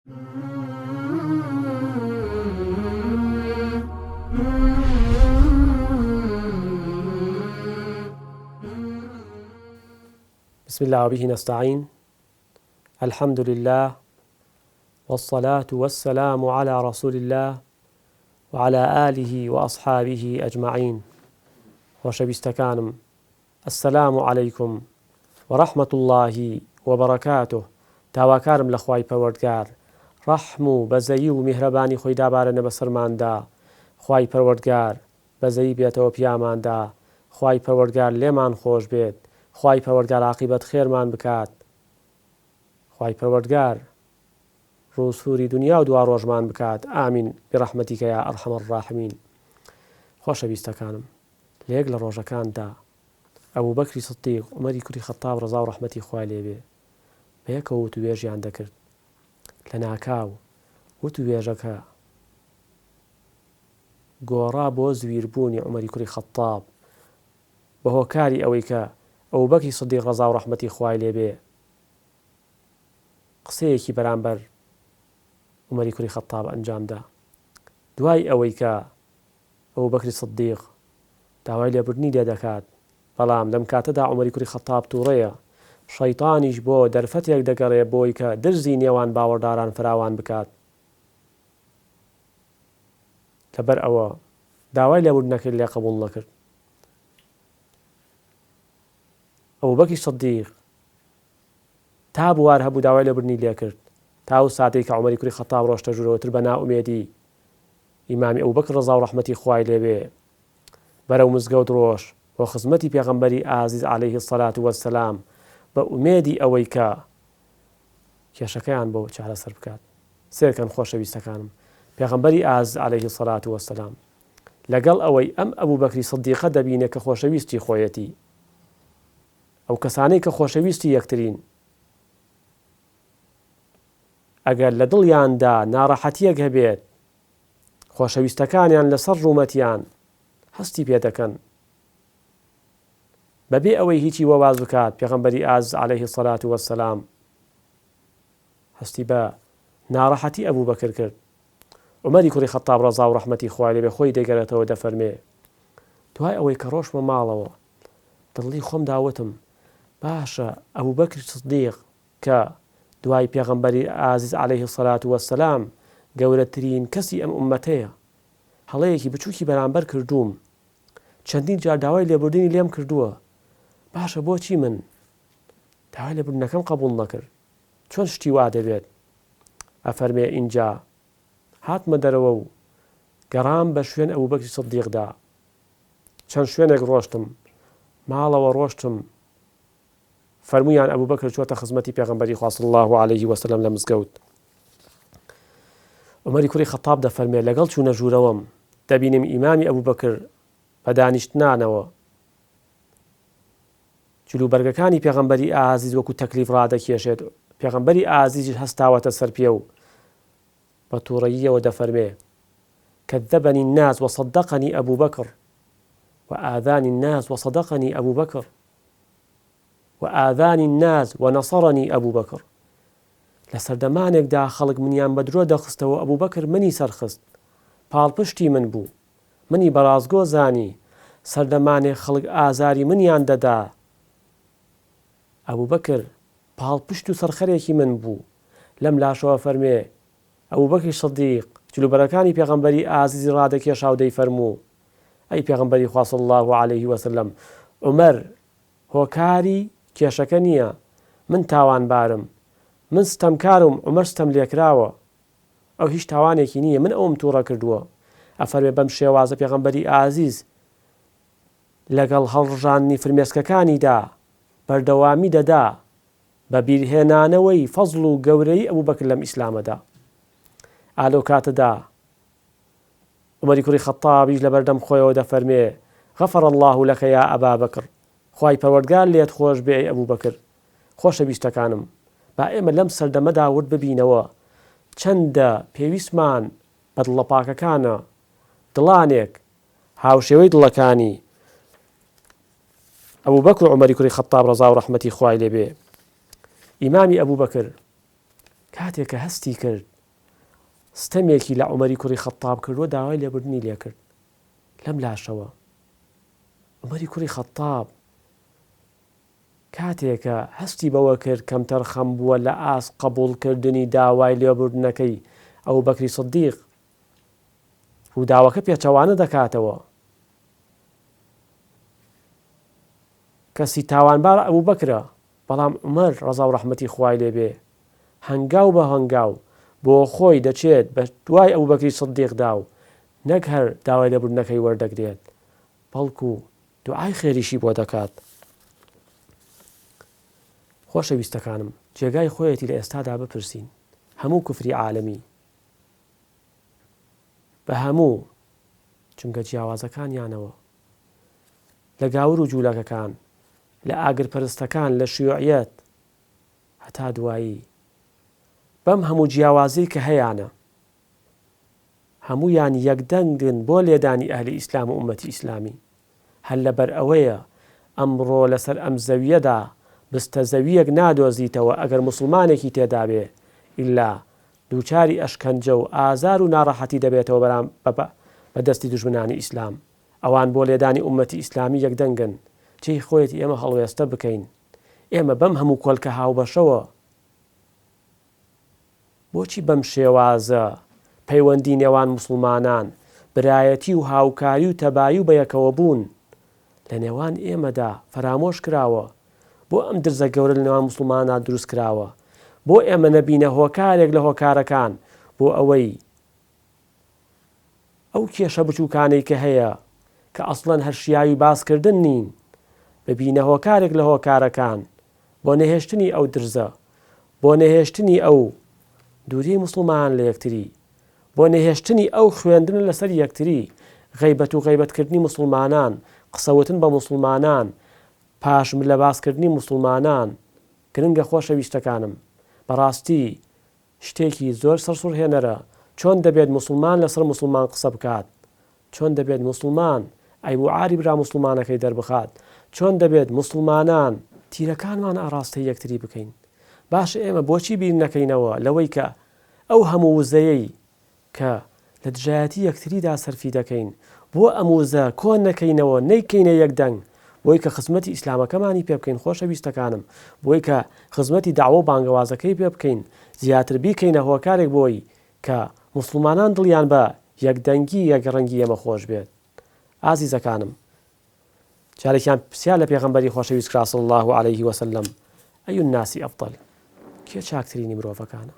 بسم الله وبه نستعين الحمد لله والصلاة والسلام على رسول الله وعلى آله وأصحابه أجمعين خۆشەویستەکانم السلام علیکم ورحمە اللە وبرکاته داواکارم لە خوای پەروەردگار ڕەحم و بەزەیی و میهرەبانی خۆی دابارێنێ بەسەرماندا خوای پەروەردگار بەزەیی بێتەوە پیاماندا خوای پەروەردگار لێمان خۆش بێت خوای پەروەردگار عاقیبەت خێرمان بکات خوای پەروەردگار ڕووسووری دونیا و دواڕۆژمان بکات آمین برحمتک یا ارحم الراحمین خۆشەویستەکانم لە یەک لە ڕۆژەکاندا ئەبوبەکری سدیق عومەری کوری خەتاب ڕەزا و ڕەحمەتی خوای لێ بێ بەیەکەوە وتووێژیان دەکرد لەناکاو وتووێژەکە گۆڕا بۆ زویربوونی عومەری کوری خەتاب بەهۆکاری ئەوەی کە ئەبوبەکری سدیق ڕەزا و ڕەحمەتی خوای لێ بێ قسەیەکی بەرامبەر عومەری کوری خەتاب ئەنجامدا دوای ئەوەی کە ئەبوبەکری سدیق داوای لێبوردنی لێ دەکات، بەڵام لەم کاتەدا عومەری کوڕی خەتاب توڕەیە، شەیتانیش بۆ دەرفەتێک دەگەڕێ بۆی کە درزی نێوان باوەڕداران فراوان بکات، لەبەر ئەوە داوای لێبوردنەکەی لێ قبوڵ نەکرد. ئەبوبەکری سدیق تا بوار هەبوو داوای لێبوردنی لێکرد، تا ئەو ساتەی کە عومەری کوڕی خەتاب ڕۆشتە ژوورەوە تر بە نائومێدی ئیمامی ئەبوبەکر ڕەزا و ڕەحمەتی خوای لێ بێ بەرەو مزگەوت ڕۆشت بۆ خزمەتی پێغەمبەری ئازیز علیه الصلوة والسلام بە ئومێدی ئەوەی کە کێشەکەیان بۆ چارەسەر بکات. سێرکەن خۆشەویستەکانم پێغەمبەری ئازیز علیه الصلوة والسلام لەگەڵ ئەوەی ئەم ئەبوبەکری صدیقە دەبینێ کە خۆشەویستی خۆیەتی ئەو کەسانەی کە خۆشەویستی یەکترین ئەگەر لە دڵیاندا ناڕەحەتییەک هەبێت، خۆشەویستەکانیان لەسەر ڕوومەتیان هەستی پێ دەکەن. بەبێ ئەوەی هیچی بۆ باس بکات، پێغەمبەری ئازیز علیه الصلوة والسلام هەستی بە ناڕەحەتی ئەبوبەکر کرد. عومەری کوڕی خەتاب ڕەزا و ڕەحمەتی خوای لێ بێ خۆی دەگەرێتەوە دەفەرمێ، دوای ئەوەی کە ڕۆشتمە ماڵەوە، لە دڵی خۆمدا وتم، باشە ئەبوبەکری سدیق کە دوای پێغەمبەری ئازیز علیه الصلوە والسلام گەورەترین کەسی ئەم ئوممەتەیە هەڵەیەکی بچوکی بەرامبەر کردووم چەندین جار داوای لێبوردنی لێم کردووە باشە بۆچی من داوای لێبوردنەکەم قبوڵ نەکرد چۆن شتی وا دەبێت ئەفەرمێ ئینجا هاتمە دەرەوە و گەڕام بە شوێن ئەبوبەکری سدیقدا چەند شوێنێک ڕۆشتم ماڵەوە ڕۆشتم فەرموویان ئەبوبەکر چۆتە خزمەتی پێغەمبەری خوا صلی اللە علیه وسلم لە مزگەوت. عومەری کوڕی خەتاب دەفەرمێ لەگەڵ چوونە ژوورەوەم دەبینم ئیمامی ئەبوبەکر بە دانیشتنانەوە جلوبەرگەکانی پێغەمبەری ئازیز وەکو تەکلیف ڕادەکێشێت پێغەمبەری ئازیزیش هەستاوەتە سەر پێ و بە تووڕەییەوە دەفەرمێ كذبني الناس وصدقني أبو بكر وآذاني الناس وصدقني أبو بكر وآذانی الناس ونصرنی ابوبکر لە سەردەمانێکدا خەڵک منیان بە درۆ دەخستەوە ئەبوبەکر منی سەرخست پاڵپشتی من بوو منی بە ڕاستگۆ زانی سەردەمانێک خەڵک ئازاری منیان دەدا ئەبوبەکر پاڵپشت و سەرخەرێکی من بوو لەم لاشەوە فەرمێ ئەبوبەکری صدیق جلوبەرەکانی پێغەمبەری ئازیزی ڕادەکێشا و دەیفەرموو ئەی پێغەمبەری خوا صلی اللە علیه وسلم عومەر هۆکاری کێشەکە نییە من تاوانبارم من ستەمکارم عومەر ستەملێکراوە ئەو هیچ تاوانێکی نییە من ئەوم توڕە کردووە ئەفەرمێ بەم شێوازە پێغەمبەری ئازیز لەگەڵ هەڵڕژاندنی فرمێسکەکانیدا بەردەوامی دەدا بە بیرهێنانەوەی فەزڵ و گەورەیی ئەبوبەکر لەم ئیسلامەدا ئا لەو کاتەدا عومەری کوڕی خەتابیش لەبەردەم خۆیەوە دەفەرمێ، غفر اللە لک یا ابا بکر، خوای پەروەردگار لێت خۆش بێ ئەی ئەبوبەکر. خۆشەویستەکانم با ئێمە لەم سەردەمەدا ورد ببینەوە چەندە پێویستمان بە دڵە پاکەکانە، دڵانێک هاوشێوەی دڵەکانی ئەبوبەکر و عومەری کوڕی خەتاب ڕەزا و ڕەحمەتی خوای لێ بێ. ئیمامی ئەبوبەکر کاتێک کە هەستی کرد. ستەمێکی لە عومەری کوڕی خەتتاب کردووە داوای لێبوردنی لێکرد لەم لاشەوە عومەری کوڕی خەتتاب کاتێ کە هەستی بەوە کرد کەمتەرخەم بووە لە ئاست قەبووڵکردنی داوای لێبوردنەکەی ئەبوبەکری سدیق ڕووداوەکە پێچەوانە دەکاتەوە کەسی تاوانبار ئەبوبەکرە بەڵام عومەر ڕەزا و ڕەحمەتی خوای لێ بێ هەنگاو بە هەنگاو بۆ خۆی دەچێت بە دوای ئەبوبەکری سدیقدا و نەک هەر داوای لێبوردنەکەی وەردەگرێت بەڵکو دوعای خێریشی بۆ دەکات. خۆشەویستەکانم جێگای خۆیەتی لە ئێستادا بپرسین هەموو کوفری عالەمی بە هەموو جومگە جیاوازەکانیانەوە لە گاور و جوولەکەکان لە ئاگرپەرستەکان لە شیوعیەت هەتا دوایی بەم هەموو جیاوازی کە هەیانە هەموویان یەکدەنگن بۆ لێدانی ئەهلی ئیسلام و ئوممەتی ئیسلامی. هەر لەبەر ئەوەیە ئەمڕۆ لەسەر ئەم زەوییەدا بستە زەوییەک نادۆزیتەوە ئەگەر موسڵمانێکی تێدابێ ئیلا دووچاری ئەشکەنجە و ئازار و ناڕەحەتی دەبێتەوە بە دەستی دوژمنانی ئیسلام. ئەوان بۆ لێدانی ئوممەتی ئیسلامی یەکدەنگن. جێی خۆیەتی ئێمە هەڵوێستە بکەین. ئێمە بەم هەموو کۆلکە هاوبەشەوە بۆچی بەم شێوازە پەیوەندی نێوان موسڵمانان، برایەتی و هاوکاری و تەبایی و بەیەکەوەبوون لە نێوان ئێمەدا فەرامۆش کراوە؟ بۆ ئەم درزە گەورە لە نێوان موسڵماناندا دروست کراوە؟ بۆ ئێمە نەبینە هۆکارێک لە هۆکارەکان بۆ ئەوەی ئەو کێشە بچووکانەی کە هەیە کە ئەسڵەن هەر شیاوی باسکردن نین ببینە هۆکارێک لە هۆکارەکان بۆ نەهێشتنی ئەو درزە، بۆ نەهێشتنی ئەو دووریەی موسڵمانان لە یەکتری، بۆ نەهێشتنی ئەو خوێندنە لەسەر یەکتری، غەیبەت و غەیبەتکردنی موسڵمانان، قسەوتن بە موسڵمانان، پاش ملە باسکردنی موسڵمانان، گرنگە خۆشەویستەکانم، بەڕاستی شتێکی زۆر سەرسوڕهێنەرە، چۆن دەبێت موسڵمان لەسەر موسڵمان قسە بکات؟ چۆن دەبێت موسڵمان عەیب و عاری برا موسڵمانەکەی دەربخات؟ چۆن دەبێت موسڵمانان تیرەکانمان ئاڕاستەی یەکتری بکەین؟ باشە ئێمە بۆچی بیر نەکەینەوە لەوەی کە ئەو هەموو وزەیەی کە لە دژایەتی یەکتریدا سەرفی دەکەین، بۆ ئەم وزە کۆ نەکەینەوە، نەیکەینە یەک دەنگ، بۆی کە خزمەتی ئیسلامەکەمانی پێ بکەین، خۆشەویستەکانم، بۆی کە خزمەتی دەعوە و بانگەوازەکەی پێ بکەین، زیاتر بیکەینە هۆکارێک بۆی کە موسڵمانان دڵیان بە یەک دەنگی یەک ڕەنگی ئێمە خۆش بێت. ئازیزەکانم، جارێکیان پرسیار لە پێغەمبەری خۆشەویست کرا صلی اللە علیه وسلم، ای الناس افضل، کێ چاکترینی مرۆڤەکانە؟